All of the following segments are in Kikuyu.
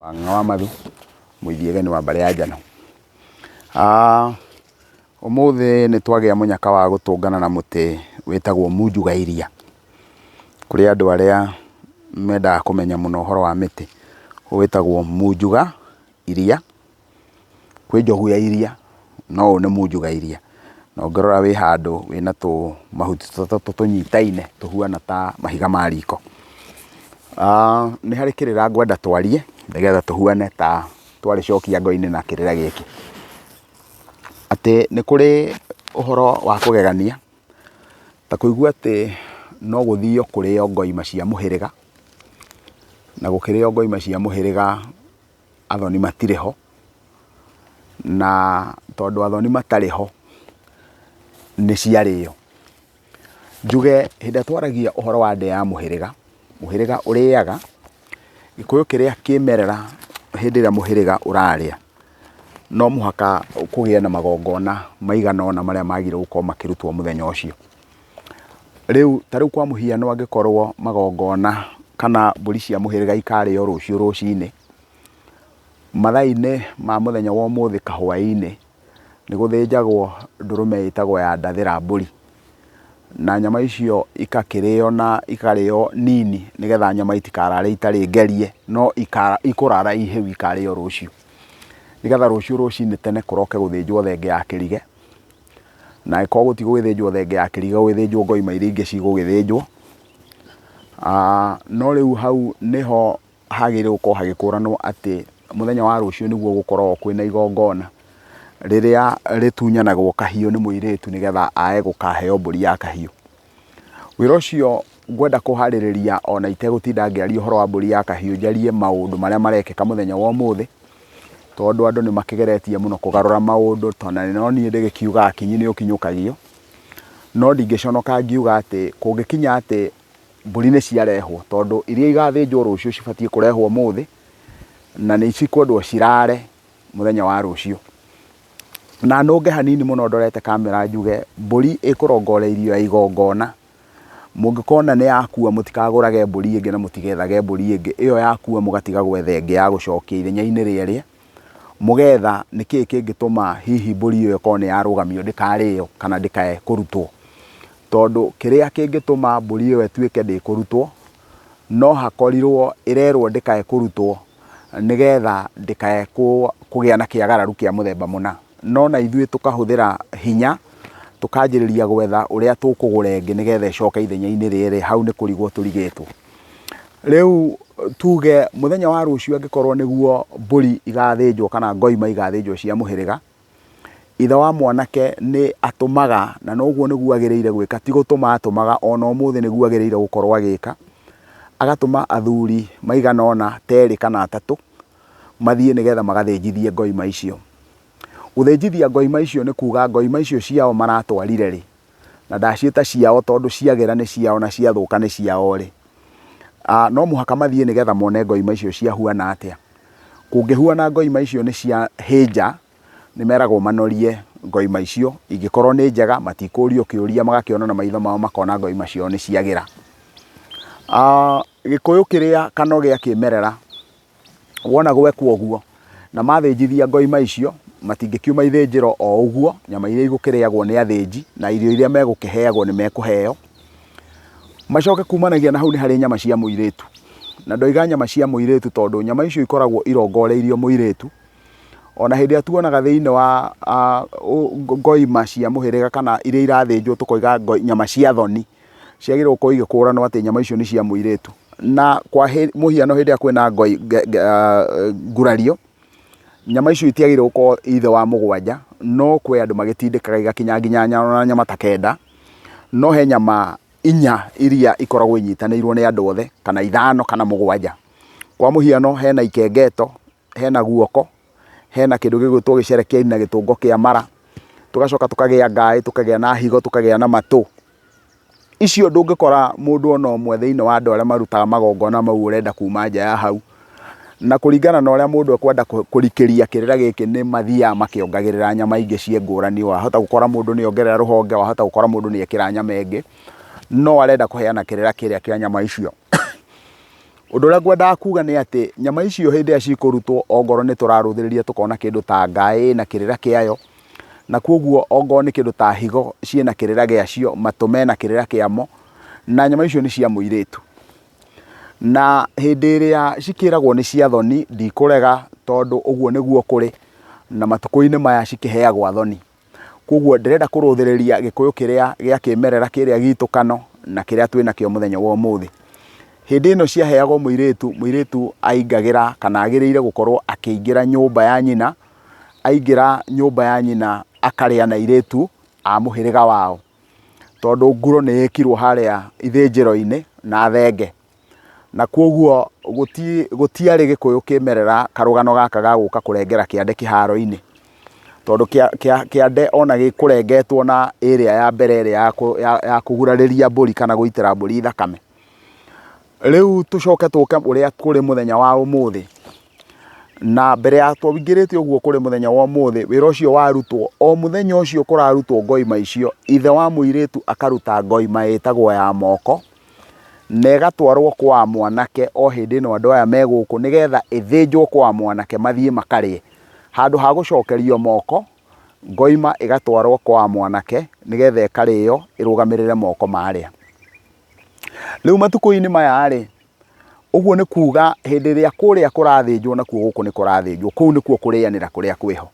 Wang'a wa Mathu, mũithiegeni wa mbarĩ ya Njano. Ũmũthĩ nĩ twagĩa mũnyaka wa gũtũngana na mũtĩ wĩtagwo munju wa iria. Kũrĩ andũ arĩa mendaga kũmenya mũno ũhoro wa mĩtĩ, wĩtagwo munjuga iria. Kwĩ njogu ya iria, no ũyũ nĩ munju wa iria. Na ũngĩrora wĩ handũ wĩna tũmahuti tũtatũ tũnyitaine tũhuana ta mahiga ma riko. Nĩ harĩ kĩrĩra ngwenda twarie nĩgetha tũhuane ta twarĩcokia ngo-inĩ na kĩrĩra gĩkĩ. Atĩ nĩ kũrĩ ũhoro wa kũgegania, ta kũigua atĩ no gũthio kũrĩo ngoima cia mũhĩrĩga, na gũkĩrĩo ngoima cia mũhĩrĩga athoni matirĩ ho, na tondũ athoni matarĩ ho, nĩ ciarĩo. Njuge hĩndĩ ĩrĩa twaragia ũhoro wa ndĩa ya mũhĩrĩga, mũhĩrĩga ũrĩaga, Gĩkũyũ kĩrĩa kĩmerera hĩndĩ ĩrĩa mũhĩrĩga ũrarĩa, no mũhaka kũgĩe na magongona maigana ũna marĩa magĩrĩirwo gũkorwo makĩrutwo mũthenya ũcio. Rĩu ta rĩu kwa mũhiano angĩkorwo magongona kana mbũri cia mũhĩrĩga ikarĩo rũciũ rũcinĩ, mathaa-inĩ ma mũthenya wa ũmũthĩ kahwaĩ-inĩ, nĩ gũthĩnjagwo ndũrũme ĩtagwo ya ndathĩra mbũri, na nyama icio igakĩrĩo na ikarĩo nini nĩgetha nyama itikarare itarĩ ngerie, no ikũrara i hĩu ikarĩo rũciũ. Nĩgetha rũciũ rũcinĩ tene kũroke gũthĩnjwo thenge ya kĩrige, na angĩkorwo gũtigũgĩthĩnjwo thenge ya kĩrige gũgĩthĩnjwo ngoima iria ingĩ cigũgĩthĩnjwo. No rĩu hau nĩho hagĩrĩire gũkorwo hagĩkũranwo atĩ mũthenya wa rũciũ nĩguo gũkoragwo kwĩna igongona rĩrĩa rĩtunyanagwo kahiũ nĩ mũirĩtu nĩgetha ae gũkaheo mbũri ya kahiũ. Wĩra ũcio ngwenda kũharĩrĩria ona itegũtinda ngĩaria ũhoro wa mbũri ya kahiũ, njarie maũndũ marĩa marekĩka mũthenya wa ũmũthĩ, tondũ andũ nĩ makĩgeretie mũno kũgarũra maũndũ, tondũ no niĩ ndĩgĩkiugaga kinyi nĩ ũkinyũkagio, no ndingĩconoka ngiuga atĩ kũngĩkinya atĩ mbũri nĩ ciarehwo, tondũ iria igathĩnjwo rũciũ cibatiĩ kũrehwo ũmũthĩ, na nĩ cikwendwo cirare mũthenya wa rũciũ. Na nũnge hanini mũno ndorete kamera njuge mbũri ĩkũrongoreirio ya igongona, mũngĩkona nĩ yakua mũtikagũrage mbũri ĩngĩ na mũtigethage mbũri ĩngĩ, ĩyo yakua mũgatiga gwetha ĩngĩ ya gũcokia ithenya-inĩ rĩarĩa, mũgetha nĩkĩĩ kĩngĩtũma hihi mbũri ĩyo ĩkorwo nĩ yarũgamio ndĩkarĩo kana ndĩkae kũrutwo. Tondũ kĩrĩa kĩngĩtũma mbũri ĩyo ĩtuĩke ndĩkũrutwo, no hakorirwo ĩrerwo ndĩkae kũrutwo nĩgetha ndĩkae kũgĩa na kĩagararu kĩa mũthemba mũna. No na ithuĩ tũkahũthĩra hinya, tũkanjĩrĩria gwetha ũrĩa tũkũgũra ĩngĩ nĩgetha ĩcoke ithenya-inĩ rĩrĩ, hau nĩ kũrigwo tũrigĩtwo. Rĩu tuge mũthenya wa rũciũ angĩkorwo nĩguo mbũri igathĩnjwo kana ngoima igathĩnjwo cia mũhĩrĩga, ithe wa mwanake nĩ atũmaga, na noguo nĩguo agĩrĩire gwĩka, ti gũtũma atũmaga, ona ũmũthĩ nĩguo agĩrĩire gũkorwo agĩka, agatũma athuri maigana ũna ta erĩ kana atatũ, mathiĩ nĩgetha magathĩnjithie ngoima icio. Gũthĩnjithia ngoima icio nĩ kuga ngoima icio ciao maratwarire rĩ, na ndaciĩta ciao tondũ ciagĩra nĩ ciao na ciathũka nĩ ciao rĩ, no mũhaka mathiĩ nĩgetha mone ngoima icio ciahuana atĩa. Kũngĩhuana ngoima icio nĩ cia hĩnja, nĩ meragwo manorie ngoima icio, ingĩkorwo nĩ njega matikũrio kĩũria magakĩona na maitho mao makona ngoima ciao nĩ ciagĩra. Gĩkũyũ kĩrĩa kana gĩa kĩmerera Wona gwekwo ũguo, na mathĩnjithia ngoima icio, matingĩkiuma ithĩnjĩro o ũguo, nyama iria igũkĩrĩagwo nĩ athĩnji, na irio iria megũkĩheagwo nĩ mekũheo. Macoke kumanagia na hau nĩ harĩ nyama cia mũirĩtu. Na ndoiga nyama cia mũirĩtu tondũ nyama icio ikoragwo irongoreirio mũirĩtu. Ona hĩndĩ ĩrĩa tuonaga thĩinĩ wa ngoima cia mũhĩrĩga kana iria irathĩnjwo tũkoiga nyama cia thoni, ciagĩrĩirwo gũkorwo igĩkũranwo atĩ nyama icio nĩ cia mũirĩtu. Na kwa mũhiano hĩndĩ ĩrĩa kwĩna ngurario, nyama icio itiagĩrĩirwo gũkorwo i thĩ wa mũgwanja, no kwĩ andũ magĩtindĩkaga igakinya nginya ona nyama ta kenda, no he nyama inya iria ikoragwo inyitanĩirwo nĩ andũ othe, kana ithano kana mũgwanja. Kwa mũhiano hena ikengeto, hena guoko, hena kĩndũ gĩgwĩtwo gĩcerekeri na gĩtũngo kĩa mara, tũgacoka tũkagĩa ngaĩ, tũkagĩa na higo, tũkagĩa na matũ. Icio ndũngĩkora mũndũ ona ũmwe thĩinĩ wa andũ arĩa marutaga magongona mau ũrenda kuma nja ya hau. Na kũringana na ũrĩa mũndũ ekwenda kũrikĩria kĩrĩra gĩkĩ nĩ mathiaga makĩongagĩrĩra nyama ingĩ ciĩ ngũrani. Wahota gũkora mũndũ nĩ ongerera rũhonge, wahota gũkora mũndũ nĩ ekĩra nyama ĩngĩ, no arenda kũheana kĩrĩra kĩrĩa kĩa nyama icio. Ũndũ ũrĩa ngwendaga kuga nĩ atĩ nyama icio hĩndĩ ĩrĩa cikũrutwo ongorwo nĩ tũrarũthĩrĩria tũkona kĩndũ ta ngaĩ ĩna kĩrĩra kĩayo, na kwoguo ongorwo nĩ kĩndũ ta higo ciĩna kĩrĩra gĩacio, matũ mena kĩrĩra kĩamo, na nyama icio nĩ cia mũirĩtu. Na hĩndĩ ĩrĩa cikĩragwo nĩ cia thoni, ndikũrega tondũ ũguo nĩguo kũrĩ, na matukũ-inĩ maya cikĩheagwo athoni. Koguo ndĩrenda kũrũthĩrĩria gĩkũyũ kĩrĩa gĩa kĩmerera kĩrĩa gitũ Kano na kĩrĩa twĩnakĩo mũthenya wa ũmũthĩ. Hĩndĩ ĩno ciaheagwo mũirĩtu, mũirĩtu aingagĩra kana agĩrĩire gũkorwo akĩingĩra nyũmba ya nyina, aingĩra nyũmba ya nyina akarĩa na airĩtu a mũhĩrĩga wao. Tondũ nguro nĩ ĩkirwo harĩa ithĩnjĩro-inĩ na thenge. Na kwoguo gũtiarĩ gĩkũyũ kĩmerera karũgano gaka ga gũka kũrengera kĩande kĩharo-inĩ. Tondũ kĩande ona gĩkũrengetwo na ĩrĩa ya mbere ĩrĩa ya kũgurarĩria mbũri kana gũitĩra mbũri thakame. Rĩu tũcoke tũke ũrĩa kũrĩ mũthenya wa ũmũthĩ. Na mbere ya tũingĩrĩte ũguo kũrĩ mũthenya wa ũmũthĩ, wĩra ũcio warutwo, o mũthenya ũcio kũrarutwo ngoima icio, ithe wa mũirĩtu akaruta ngoima ĩtagwo ya moko. Na ĩgatwarwo kwa mwanake o hĩndĩ ĩno andũ aya me gũkũ nĩgetha ĩthĩnjwo kwa mwanake mathiĩ makarĩe. Handũ ha gũcokerio moko, ngoima ĩgatwarwo kwa mwanake nĩgetha ĩkarĩo ĩrũgamĩrĩre moko marĩa. Rĩu matukũ-inĩ maya rĩ, Ũguo nĩ kuga hĩndĩ ĩrĩa kũrĩa kũrathĩnjwo nakuo gũkũ nĩ kũrathĩnjwo, kũu nĩkuo kũrĩanĩra kũrĩa kwĩho.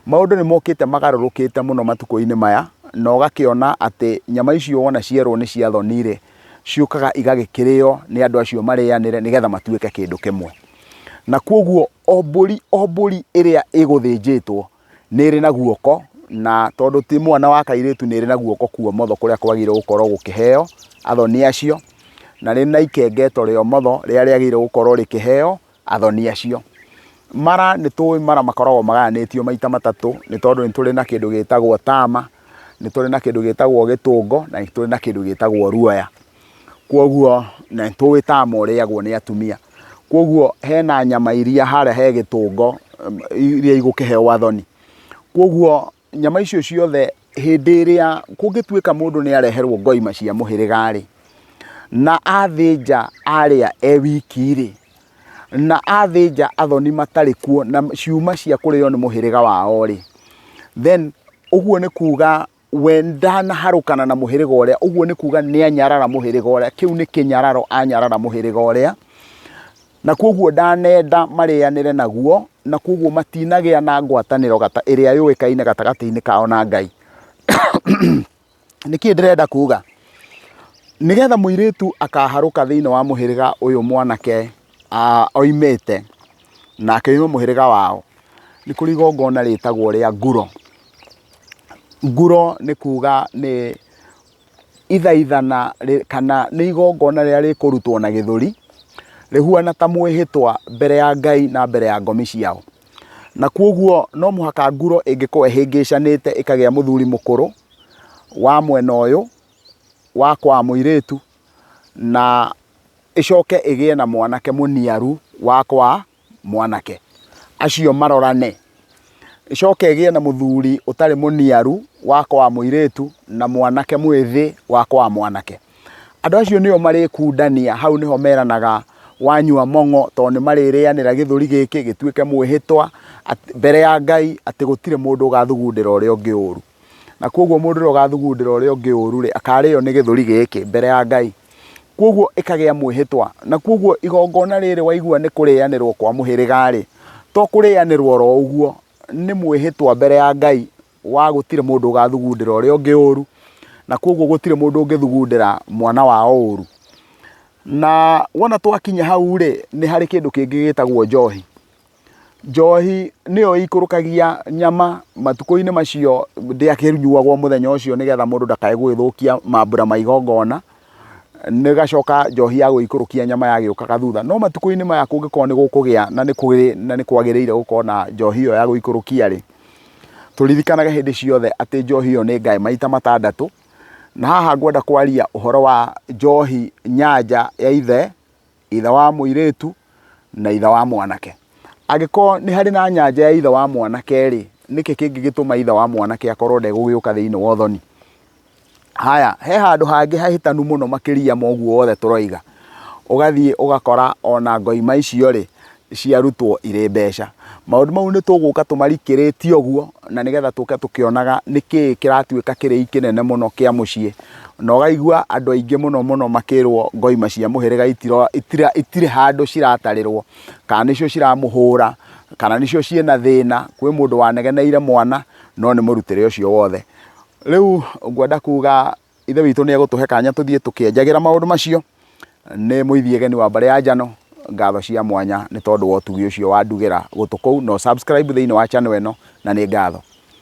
Maũndũ nĩ mokĩte magarũrũkĩte mũno matukũ-inĩ maya, na ũgakĩona atĩ nyama icio wona cierwo nĩ cia thoni rĩ, ciũkaga igagĩkĩrĩo nĩ andũ acio marĩanĩre nĩgetha matuĩke kĩndũ kĩmwe. Na kwoguo o mbũri o mbũri ĩrĩa ĩgũthĩnjĩtwo, nĩ ĩrĩ na guoko, na tondũ ti mwana wa kairĩtu nĩ ĩrĩ na guoko kuomotho kũrĩa kwagĩrĩire gũkorwo gũkĩheo athoni acio, na rĩ na ikengeto rĩa ũmotho rĩrĩa rĩagĩrĩire gũkorwo rĩkĩheo athoni acio. Mara nĩ tũĩ mara makoragwo magayanĩtio maita matatũ, nĩ tondũ nĩ tũrĩ na kĩndũ gĩtagwo tama, nĩ tũrĩ na kĩndũ gĩtagwo gĩtũngo, na nĩ tũrĩ na kĩndũ gĩtagwo ruoya. Kwoguo na nĩ tũĩ tama ũrĩagwo nĩ atumia. Kwoguo hena nyama iria harĩa he gĩtũngo iria igũkĩheo athoni. Kwoguo nyama icio ciothe hĩndĩ ĩrĩa kũngĩtuĩka mũndũ nĩ areherwo ngoima cia mũhĩrĩga rĩ, na athĩnja arĩa e wiki rĩ, na athĩnja athoni matarĩ kuo na ciuma cia kũrĩo nĩ mũhĩrĩga wao rĩ, then ũguo nĩ kuga we ndanaharũkana na mũhĩrĩga ũrĩa, ũguo nĩ kuga nĩ anyarara mũhĩrĩga ũrĩa, kĩu nĩ kĩnyararo anyarara mũhĩrĩga ũrĩa, na kwoguo ndanenda marĩanĩre naguo, na kwoguo matinagĩa na ngwatanĩro ĩrĩa yũĩkaine gatagatĩ-inĩ kao na Ngai. Nĩkĩ ndĩrenda kuga? Nĩgetha mũirĩtu akaharũka thĩinĩ wa mũhĩrĩga ũyũ mwanake oimĩte, nake oime mũhĩrĩga wao, nĩ kũrĩ igongona rĩtagwo rĩa nguro. Nguro nĩ kuga nĩ ithaithana kana nĩ igongona rĩrĩa rĩkũrutwo na gĩthũri, rĩhuana ta mwĩhĩtwa mbere ya Ngai na mbere ya ngomi ciao. Na kwoguo no mũhaka nguro ĩngĩkorwo ĩhĩngĩcanĩte ĩkagĩa mũthuri mũkũrũ wa mwena ũyũ wa kwa mũirĩtu na ĩcoke ĩgĩe na mwanake mũniaru wa kwa mwanake. Acio marorane. Ĩcoke ĩgĩe na mũthuri ũtarĩ mũniaru wa kwa mũirĩtu na mwanake mwĩthĩ wa kwa mwanake. Andũ acio nĩo marĩkundania, hau nĩho meranaga wanyua mong'o tondũ nĩ marĩrĩanĩra gĩthũri gĩkĩ gĩtuĩke mwĩhĩtwa mbere ya Ngai atĩ gũtirĩ mũndũ ũgathugundĩra ũrĩa ũngĩ ũru. Na kwoguo mũndũ ũrĩa ũgathugundĩra ũrĩa ũngĩ ũru rĩ, akarĩo nĩ gĩthũri gĩkĩ mbere ya Ngai. Kwoguo ĩkagĩa mwĩhĩtwa. Na kwoguo igongona rĩrĩ waigua nĩ kũrĩanĩrwo kwa mũhĩrĩga rĩ, to kũrĩanĩrwo oro ũguo, nĩ mwĩhĩtwa mbere ya Ngai wa gũtirĩ mũndũ ũgathugundĩra ũrĩa ũngĩ ũru, na kwoguo gũtirĩ mũndũ ũngĩthugundĩra mwana wao ũru. Na wona twakinya hau rĩ, nĩ harĩ kĩndũ kĩngĩ gĩtagwo njohi. Njohi nĩyo ĩikũrũkagia nyama matukũ-inĩ macio ndĩakĩnyuagwo mũthenya ũcio nĩgetha mũndũ ndakae gũgĩthũkia mambura ma igongona, nĩgacoka njohi ya gũikũrũkia nyama yagĩũkaga thutha. No matukũ-inĩ maya kũngĩkorwo nĩ gũkũgĩa na nĩ kũrĩ na nĩ kwagĩrĩire gũkorwo na njohi ĩyo ya gũikũrũkia rĩ, tũririkanage hĩndĩ ciothe atĩ njohi ĩyo nĩ ngae maita matandatũ. Na haha ngwenda kwaria ũhoro wa njohi nyanja ya ithe ithe wa mũirĩtu na ithe wa mwanake. Angĩkorwo nĩ harĩ na nyanja ya ithe wa mwanake rĩ, nĩkĩ kĩngĩgĩtũma ithe wa mwanake akorwo ndegũgĩũka thĩinĩ wa ũthoni? Haya, he handũ hangĩ hahĩtanu mũno makĩria ma ũguo wothe tũroiga. Ũgathiĩ ũgakora ona ngoima icio rĩ, ciarutwo irĩ mbeca. Maũndũ mau nĩ tũgũka tũmarikĩrĩtie ũguo, na nĩgetha tũke tũkĩonaga nĩkĩĩ kĩratuĩka kĩrĩi kĩnene mũno kĩa mũciĩ. Na ũkaigua andũ aingĩ mũno mũno makĩrwo ngoima cia mũhĩrĩga itirĩ handũ ciratarĩrwo, kana nĩcio ciramũhũra, kana nĩcio ciĩna thĩna, kwĩ mũndũ wanegeneire mwana, no nĩ mũrutĩre ũcio wothe. Rĩu ngwenda kuga Ithe witũ nĩ egũtũhe kanya tũthiĩ tũkĩenjagĩra maũndũ macio. Nĩ mũithi egeni wa mbarĩ ya Njano, ngatho cia mwanya nĩ tondũ wa ũtugi ũcio wandugĩra gũtũ kũu na ũ subscribe thĩinĩ wa channel ĩno na nĩ ngatho.